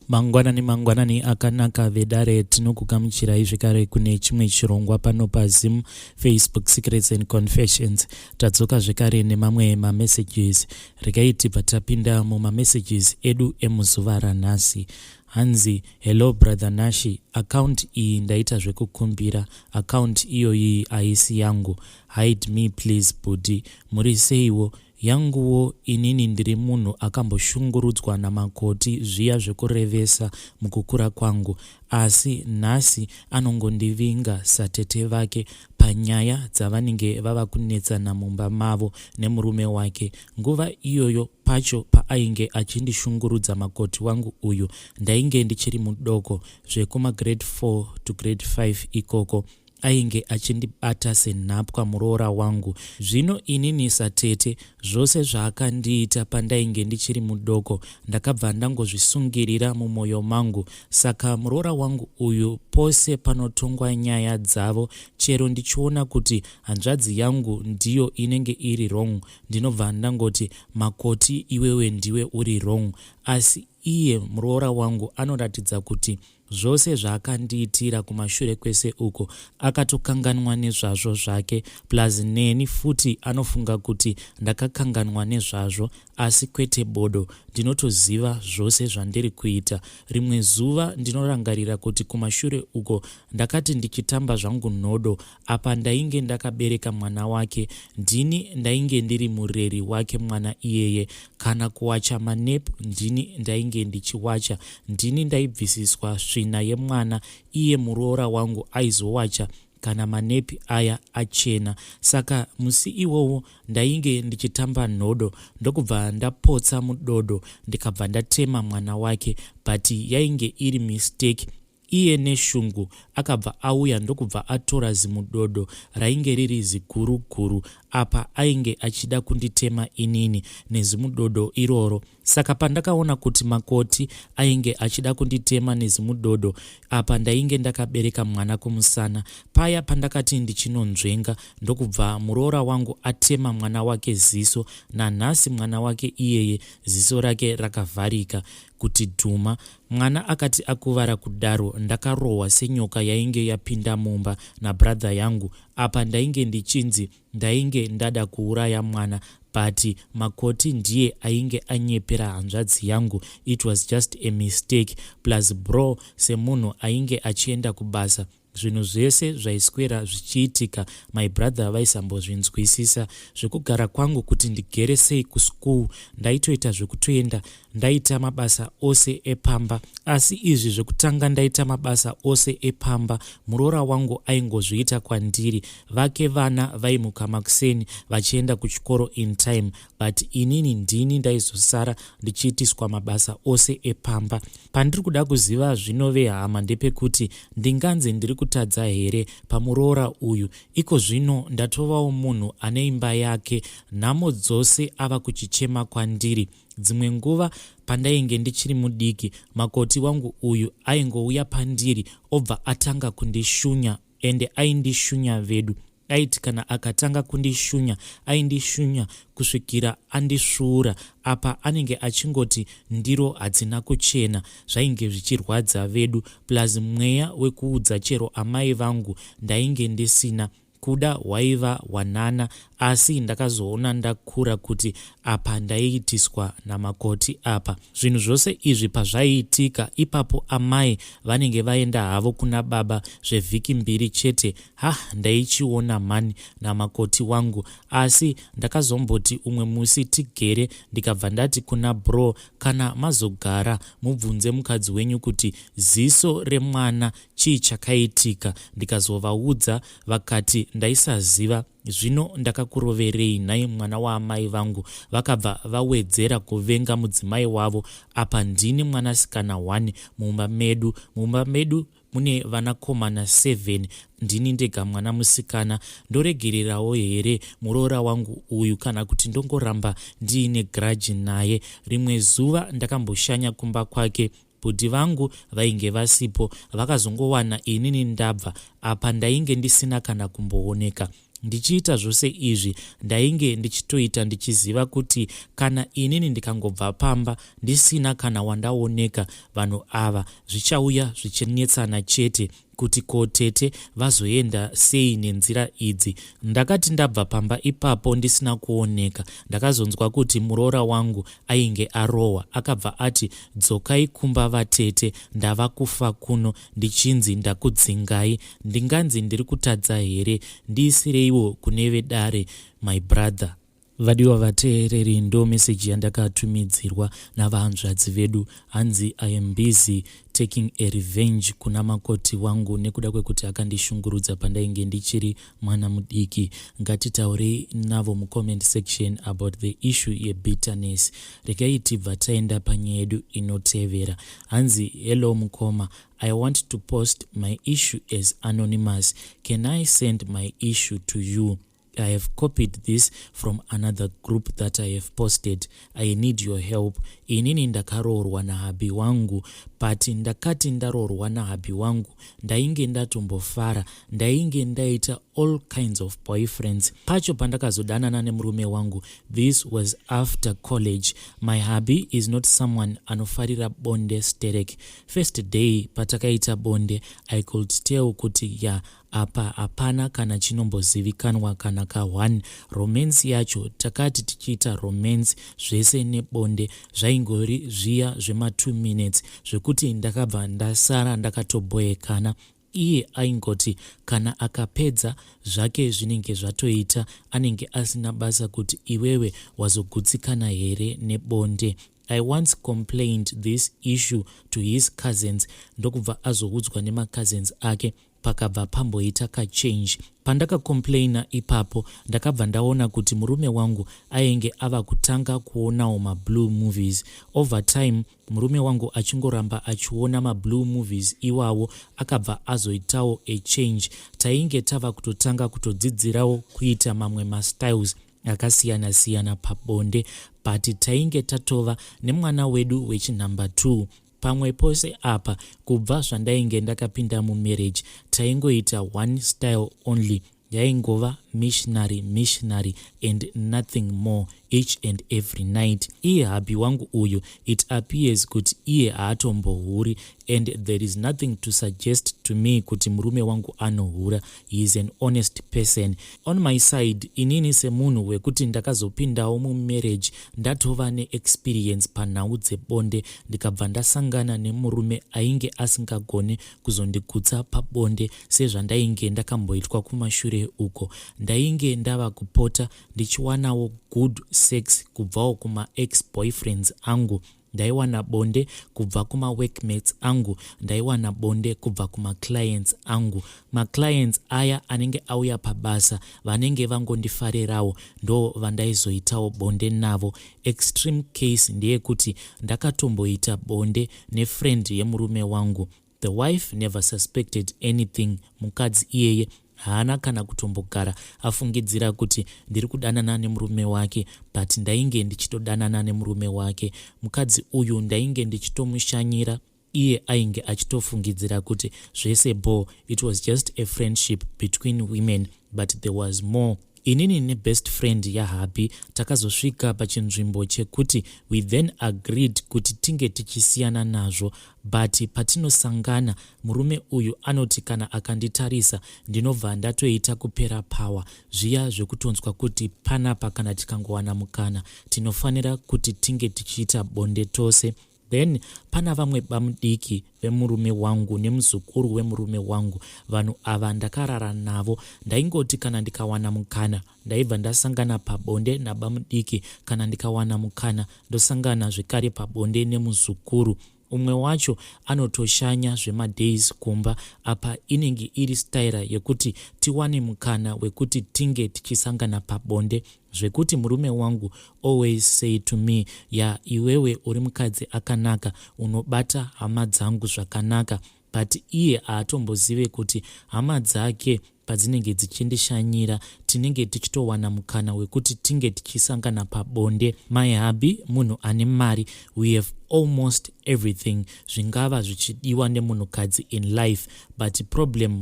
Mangwanani mangwanani akanaka vedare, tinokugamuchirai zvekare kune chimwe chirongwa pano paZim Facebook Secrets and Confessions. Tadzoka zvekare nemamwe mamessages. Regai tibva tapinda mumamessages edu emuzuva ranhasi. Hanzi, hello brother Nashi, account iyi ndaita zvekukumbira, account iyoyi haisi yangu, hide me please bhudhi, muri seiwo? Yanguwo inini ndiri munhu akamboshungurudzwa namakoti zviya zvekurevesa mukukura kwangu, asi nhasi anongondivinga satete vake panyaya dzavanenge vava kunetsana mumba mavo nemurume wake. Nguva iyoyo pacho paainge achindishungurudza makoti wangu uyu ndainge ndichiri mudoko zvekumagrade 4 to grade 5 ikoko. Ainge achindibata senhapwa muroora wangu. Zvino inini satete, zvose zvaakandiita pandainge ndichiri mudoko ndakabva ndangozvisungirira mumwoyo mangu. Saka muroora wangu uyu pose panotongwa nyaya dzavo chero ndichiona kuti hanzvadzi yangu ndiyo inenge iri wrong ndinobva ndangoti makoti iwewe ndiwe uri wrong. Asi iye muroora wangu anoratidza kuti Zvose zvaakandiitira kumashure kwese uko akatokanganwa nezvazvo zvake plus neni futi anofunga kuti ndakakanganwa nezvazvo asi kwete bodo ndinotoziva zvose zvandiri kuita. Rimwe zuva ndinorangarira kuti kumashure uko ndakati ndichitamba zvangu nhodo apa ndainge ndakabereka mwana wake ndini ndainge ndiri mureri wake mwana iyeye kana kuwacha manep ndini ndainge ndichiwacha ndini ndaibvisiswa svina yemwana iye muroora wangu aizowacha kana manepi aya achena saka musi iwowo ndainge ndichitamba nhodo ndokubva ndapotsa mudodo ndikabva ndatema mwana wake but yainge iri mistake Iye neshungu akabva auya ndokubva atora zimudodo rainge riri ziguru guru apa ainge achida kunditema inini nezimudodo iroro. Saka pandakaona kuti makoti ainge achida kunditema nezimudodo apa ndainge ndakabereka mwana kumusana. Paya pandakati ndichinonzvenga ndokubva muroora wangu atema mwana wake ziso. Nanhasi mwana wake iyeye ziso rake rakavharika kuti dhuma. Mwana akati akuvara kudaro ndakarohwa senyoka yainge yapinda mumba nabrother yangu apa ndainge ndichinzi ndainge ndada kuuraya mwana but makoti ndiye ainge anyepera hanzvadzi yangu it was just a mistake plus bro semunhu ainge achienda kubasa Zvinhu zvese zvaiswera zvichiitika my brother vaisambozvinzwisisa. Zvekugara kwangu kuti ndigere sei kuschool ndaitoita zvekutoenda ndaita mabasa ose epamba. Asi izvi zvekutanga ndaita mabasa ose epamba muroora wangu aingozviita kwandiri. Vake vana vaimuka makuseni vachienda kuchikoro in time but inini ndini ndaizosara ndichiitiswa mabasa ose epamba. Pandiri kuda kuziva zvino vehama ndepekuti ndinganzi ndiri kutadza here pamuroora uyu? Iko zvino ndatovawo munhu ane imba yake, nhamo dzose ava kuchichema kwandiri. Dzimwe nguva pandainge ndichiri mudiki, makoti wangu uyu aingouya pandiri obva atanga kundishunya ende aindishunya vedu. Aiti kana akatanga kundishunya aindishunya kusvikira andisvuura apa anenge achingoti ndiro hadzina kuchena. Zvainge zvichirwadza vedu plus mweya wekuudza chero amai vangu ndainge ndisina. Kuda hwaiva hwanana asi ndakazoona ndakura kuti apa ndaiitiswa namakoti apa. Zvinhu zvose izvi pazvaiitika ipapo amai vanenge vaenda havo kuna baba zvevhiki mbiri chete Hah ndaichiona mhani namakoti wangu asi ndakazomboti umwe musi tigere ndikabva ndati kuna bro kana mazogara mubvunze mukadzi wenyu kuti ziso remwana chii chakaitika ndikazovaudza vakati ndaisaziva zvino ndakakuroverei nhai mwana waamai vangu vakabva vawedzera kuvenga mudzimai wavo apa ndini mwanasikana one mumba medu mumba medu Mune vanakomana 7 ndini ndega mwana musikana ndoregererawo here muroora wangu uyu kana kuti ndongoramba ndiine grudge naye. Rimwe zuva ndakamboshanya kumba kwake bhudhi vangu vainge vasipo vakazongowana inini ndabva apa ndainge ndisina kana kumbooneka. Ndichiita zvose izvi ndainge ndichitoita ndichiziva kuti kana inini ndikangobva pamba ndisina kana wandaoneka vanhu ava zvichauya zvichinetsana chete kuti ko tete vazoenda sei nenzira idzi. Ndakati ndabva pamba ipapo ndisina kuoneka ndakazonzwa kuti muroora wangu ainge arohwa akabva ati dzokai kumba vatete ndava kufa kuno ndichinzi ndakudzingai ndinganzi ndiri kutadza here ndiisireiwo kune vedare my brother. Vadiwa vateereri ndo meseji yandakatumidzirwa navahanzvadzi vedu hanzi I am busy taking a revenge kuna makoti wangu nekuda kwekuti akandishungurudza pandainge ndichiri mwana mudiki. Ngatitaurei navo mucomment section about the issue yebitterness. Regai tibva taenda panyaya yedu inotevera. Hanzi hello mukoma, I want to post my issue as anonymous. Can I send my issue to you? I have copied this from another group that I have posted. I need your help. Inini ndakaroorwa nahubby wangu but ndakati ndaroorwa nahubby wangu ndainge ndatombofara ndainge ndaita all kinds of boyfriends pacho pandakazodanana nemurume wangu this was after college my hubby is not someone anofarira bonde sterek first day patakaita bonde I could tell kuti ya apa hapana kana chinombozivikanwa kana ka1 romance yacho takati tichiita romance zvese nebonde zvaingori zviya zvema2 minutes zvekuti ndakabva ndasara ndakatoboekana iye aingoti kana akapedza zvake zvinenge zvatoita anenge asina basa kuti iwewe wazogutsikana here nebonde. I once complained this issue to his cousins ndokubva azoudzwa nemacousins ake pakabva pamboita kachange. Pandakacomplaina ipapo ndakabva ndaona kuti murume wangu ainge ava kutanga kuonawo mablue movies. Over time murume wangu achingoramba achiona mablue movies iwawo akabva azoitawo a change. Tainge tava kutotanga kutodzidzirawo kuita mamwe mastyles akasiyana-siyana pabonde but tainge tatova nemwana wedu wechinhamba 2. Pamwe pose apa kubva zvandainge ndakapinda mumarriage taingoita one style only yaingova missionary missionary and nothing more each and every night. Iye hubby wangu uyu it appears kuti iye haatombohuri and there is nothing to suggest to me kuti murume wangu anohura. He is an honest person. On my side inini semunhu wekuti ndakazopindawo mumarriage ndatova neexperience panhau dzebonde ndikabva ndasangana nemurume ainge asingagone kuzondigutsa pabonde sezvandainge ndakamboitwa kumashure uko. Ndainge ndava kupota ndichiwanawo good sex kubvawo kumaex boyfriends angu. Ndaiwana bonde kubva kumaworkmates angu, ndaiwana bonde kubva kumaclients angu. Maclients aya anenge auya pabasa vanenge vangondifarirawo ndo vandaizoitawo bonde navo. Extreme case ndeyekuti ndakatomboita bonde nefriend yemurume wangu. The wife never suspected anything. Mukadzi iyeye haana kana kutombogara afungidzira kuti ndiri kudanana nemurume wake but ndainge ndichitodanana nemurume wake. Mukadzi uyu ndainge ndichitomushanyira iye ainge achitofungidzira kuti zvese bo it was just a friendship between women but there was more. Inini nebest friend yahubby takazosvika pachinzvimbo chekuti we then agreed kuti tinge tichisiyana nazvo but patinosangana murume uyu anoti kana akanditarisa ndinobva ndatoita kupera power zviya zvekutonzwa kuti panapa kana tikangowana mukana tinofanira kuti tinge tichiita bonde tose. Then pana vamwe bamudiki vemurume wangu nemuzukuru wemurume wangu. Vanhu ava ndakarara navo. Ndaingoti kana ndikawana mukana ndaibva ndasangana pabonde nabamudiki, kana ndikawana mukana ndosangana zvekare pabonde nemuzukuru. Umwe wacho anotoshanya zvemadays kumba apa inenge iri staira yekuti tiwane mukana wekuti tinge tichisangana pabonde zvekuti murume wangu always say to me ya iwewe uri mukadzi akanaka unobata hama dzangu zvakanaka. But iye haatombozive kuti hama dzake padzinenge dzichindishanyira tinenge tichitowana mukana wekuti tinge tichisangana pabonde. My hubby munhu ane mari. We have almost everything zvingava zvichidiwa nemunhukadzi in life, but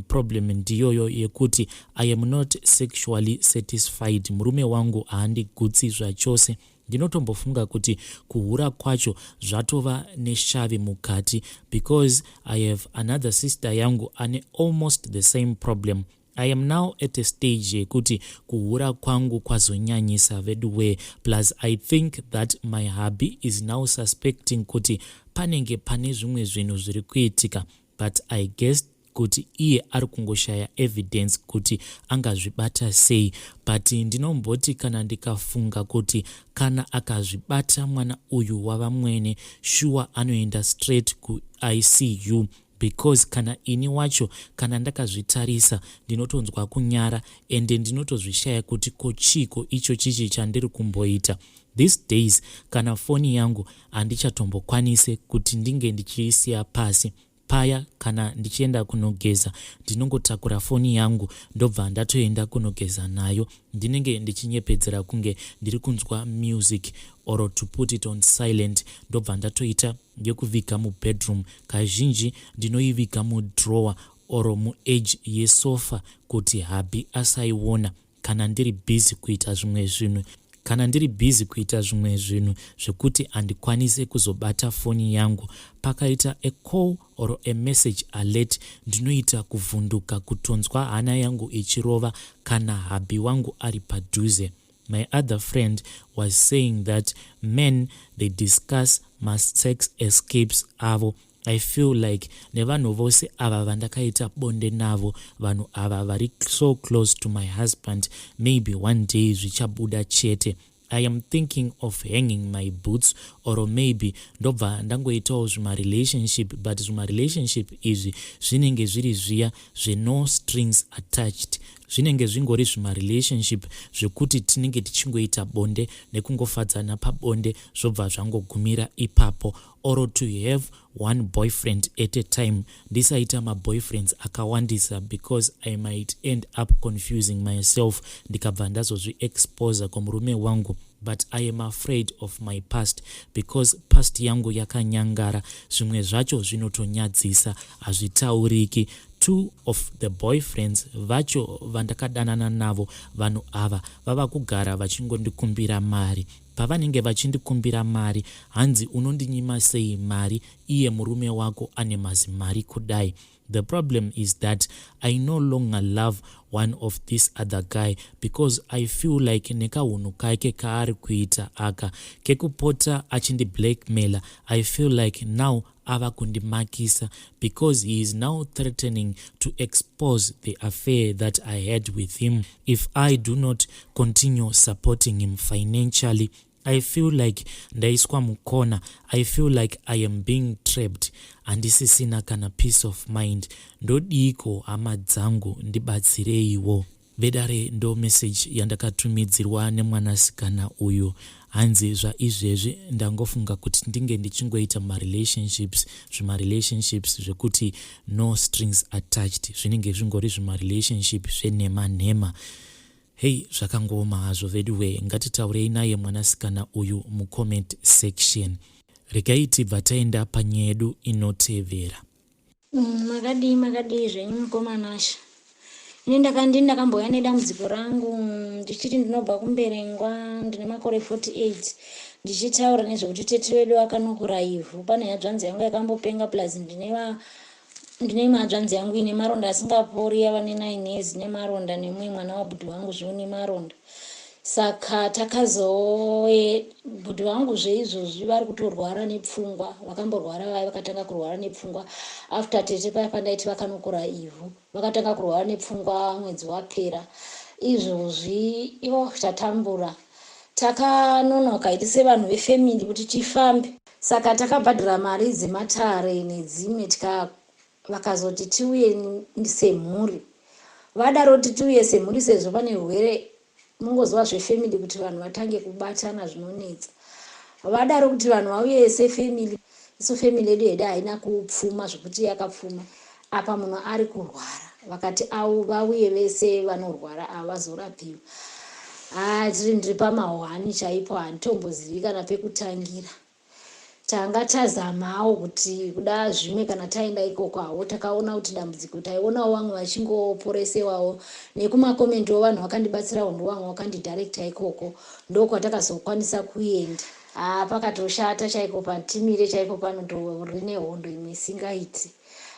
problem ndiyoyo yekuti I am not sexually satisfied. Murume wangu haandigutsi zvachose. Ndinotombofunga kuti kuhura kwacho zvatova neshavi mukati, because I have another sister yangu ane almost the same problem. I am now at a stage yekuti kuhura kwangu kwazonyanyisa veduway. Plus I think that my hubby is now suspecting kuti panenge pane zvimwe zvinhu zviri kuitika, but I guess kuti iye ari kungoshaya evidence kuti angazvibata sei. But ndinomboti kana ndikafunga kuti kana akazvibata mwana uyu wavamwene, shuwa anoenda straight kuICU, because kana ini wacho kana ndakazvitarisa ndinotonzwa kunyara, ende ndinotozvishaya kuti kochiko icho chichi chandiri kumboita these days. Kana foni yangu handichatombokwanise kuti ndinge ndichiisiya pasi paya. Kana ndichienda kunogeza, ndinongotakura foni yangu, ndobva ndatoenda kunogeza nayo. Ndinenge ndichinyepedzera kunge ndiri kunzwa music or to put it on silent, ndobva ndatoita yekuviga mubedroom. Kazhinji ndinoiviga mudrawer or muedge yesofa kuti hubby asaiona kana ndiri busy kuita zvimwe zvinhu, kana ndiri busy kuita zvimwe zvinhu zvekuti handikwanisi kuzobata foni yangu. Pakaita a call or a message alert, ndinoita kuvhunduka, kutonzwa hana yangu ichirova kana hubby wangu ari padhuze. My other friend was saying that men, they discuss masex escapes avo. I feel like nevanhu vose ava vandakaita bonde navo, vanhu ava vari so close to my husband, maybe one day zvichabuda chete. I am thinking of hanging my boots, or maybe ndobva ndangoitawo zvimarelationship, but zvimarelationship izvi zvinenge zviri zviya zveno strings attached. Zvinenge zvingori zvimarelationship zvekuti tinenge tichingoita bonde nekungofadzana pabonde, zvobva zvangogumira ipapo, or to have one boyfriend at a time. Ndisaita maboyfriends akawandisa because I might end up confusing myself, ndikabva ndazozviexposa kumurume wangu. But I am afraid of my past, because past yangu yakanyangara. Zvimwe zvacho zvinotonyadzisa, hazvitauriki. Two of the boyfriends vacho vandakadanana navo, vanhu ava vava kugara vachingondikumbira mari. Pavanenge vachindikumbira mari, hanzi, "Unondinyima sei mari iye murume wako ane mazimari kudai?" The problem is that I no longer love one of this other guy, because I feel like nekaunhu kake kaari kuita aka kekupota achindiblackmaila, I feel like now ava kundimakisa, because he is now threatening to expose the affair that I had with him if I do not continue supporting him financially. I feel like ndaiswa mukona. I feel like I am being trapped. Handisisina kana peace of mind. Ndodiko, hama dzangu? Ndibatsireiwo vedare. Ndo message yandakatumidzirwa nemwanasikana uyu. Hanzi zvaizvezvi ndangofunga kuti ndinge ndichingoita marelationships, zvimarelationships zvekuti no strings attached, zvinenge zvingori zvimarelationship zvenhema nhema. Hei, zvakangooma hazvo veduwe. Ngatitaurei naye mwanasikana uyu mucomment section. Regai tibva taenda panyaya yedu inotevera. Makadii, makadii zvenyu, mukoma Nasha? Ini ndakandi ndakambouya nedambudziko rangu ndichiti ndinobva kuMberengwa, ndine makore 48, ndichitaura nezvekuti tete vedu akanokura ivhu. Pane hanzvanzi yangu yakambopenga, plus ndine imwe hanzvanzi yangu ine maronda asingapori, yava ne9 years nemaronda, nemumwe mwana wabhudhi wangu zviwo nemaronda. Saka takazoe bhudhi vangu zveizvozvi vari kutorwara nepfungwa. Vakamborwara vaya, vakatanga kurwara nepfungwa after tete paya pandaiti vakanokura ivhu. Vakatanga kurwara nepfungwa mwedzi wapera. Izvozvi ivo tatambura, takanonoka iti sevanhu vefamily kuti tifambe. Saka takabhadhara mari dzematare nedzimwe, vakazoti tiuye semhuri. Vadaro kuti tiuye semhuri, sezvo pane rwere, mungoziva zvefamily, kuti vanhu vatange kubatana zvinonetsa. Vadaro kuti vanhu vauye sefamily, isu family yedu hedu haina kupfuma zvokuti yakapfuma. Apa munhu ari kurwara. Vakati au vauye vese vanorwara ava vazorapiwa. Haa tiri ndiri pamahwani chaipo handitombozivi kana pekutangira. Tanga tazamawo kuti kuda zvimwe kana taenda ikoko hawo takaona kuti dambudziko taionawo vamwe vachingoporesewawo nekumakomentiwo vanhu vakandibatsirawo ndovamwe vakandidirecta ikoko ndokwatakazokwanisa kuenda. Haa pakatoshata chaiko patimire chaipo panotori nehondo imwe isingaiti.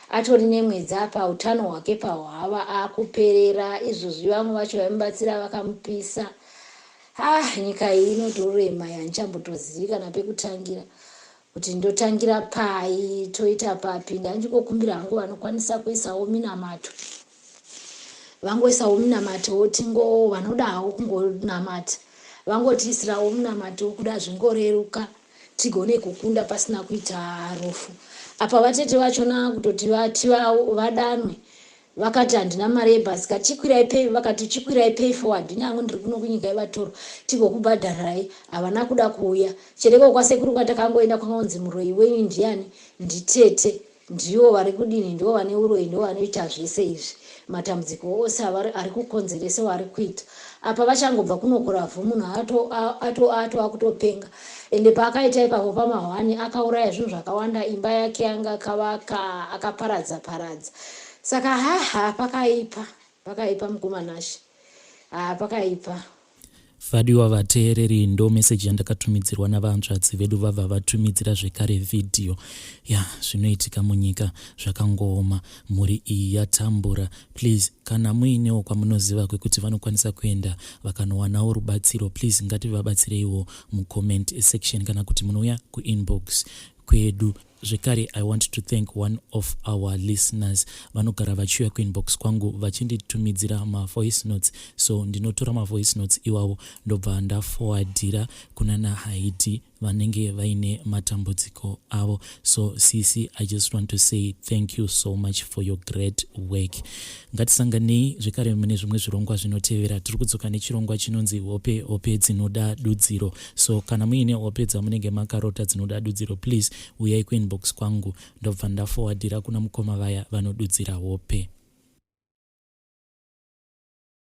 Atori nemwedzi apa utano hwake pahwava akuperera izvozvi vamwe vacho vaimubatsira vakamupisa. Haa nyika iyi inotorema handichambotozivi kana pekutangira kuti ndotangira pai toita papi ndandingokumbira hangu vanokwanisa kuisawo minamato vangoisawo minamato tingo vanodawo kungonamata vangotiisirawo munamato kuda zvingoreruka tigone kukunda pasina kuita rufu apa vatete vachona kutoti vati vadanwe vakati handina mari yebhasi kachikwirai pay vakati chikwirai pay forward nyangu ndiri kuno kunyika yevatorwa tigokubhadharirai havana kuda kuuya chereko kwasekuru kwatakangoenda kwakanzi muroyi wenyu ndiani nditete ndivo vari kudini ndivo vane uroyi ndivo vanoita zvese izvi matambudziko ose ari kukonzeresa ari kuita apa vachangobva kunokoravhu munhu ato akutopenga ende paakaita ipapo pamahwani akauraya zvinhu zvakawanda imba yake yanga akavaka akaparadza paradza saka haha pakaipa pakaipa mukomanashe ha pakaipa. Vadiwa vateereri, ndo meseji yandakatumidzirwa navanzvadzi vedu vabva vatumidzira zvekare vhidhiyo. Ya, zvinoitika munyika zvakangooma. Mhuri iyi yatambura. Please, kana muinewo kwamunoziva kwekuti vanokwanisa kuenda vakanowanawo rubatsiro, please ngativabatsireiwo mucomment section kana kuti munouya kuinbox kwedu. Zvekare, I want to thank one of our listeners vanogara vachiuya kuinbox kwangu vachinditumidzira mavoice notes. So ndinotora mavoice notes iwawo ndobva ndaforwardira kuna nahaiti vanenge vaine matambudziko avo. So cc, I just want to say thank you so much for your great work. Ngatisanganei zvekare mune zvimwe zvirongwa zvinotevera. Tiri kudzoka nechirongwa chinonzi Hope, Hope Dzinoda Dudziro. So kana muine hope dzamunenge makarota dzinoda dudziro, please uyai kuinbox kwangu ndobva ndaforwardira kuna mukoma vaya vanodudzira hope.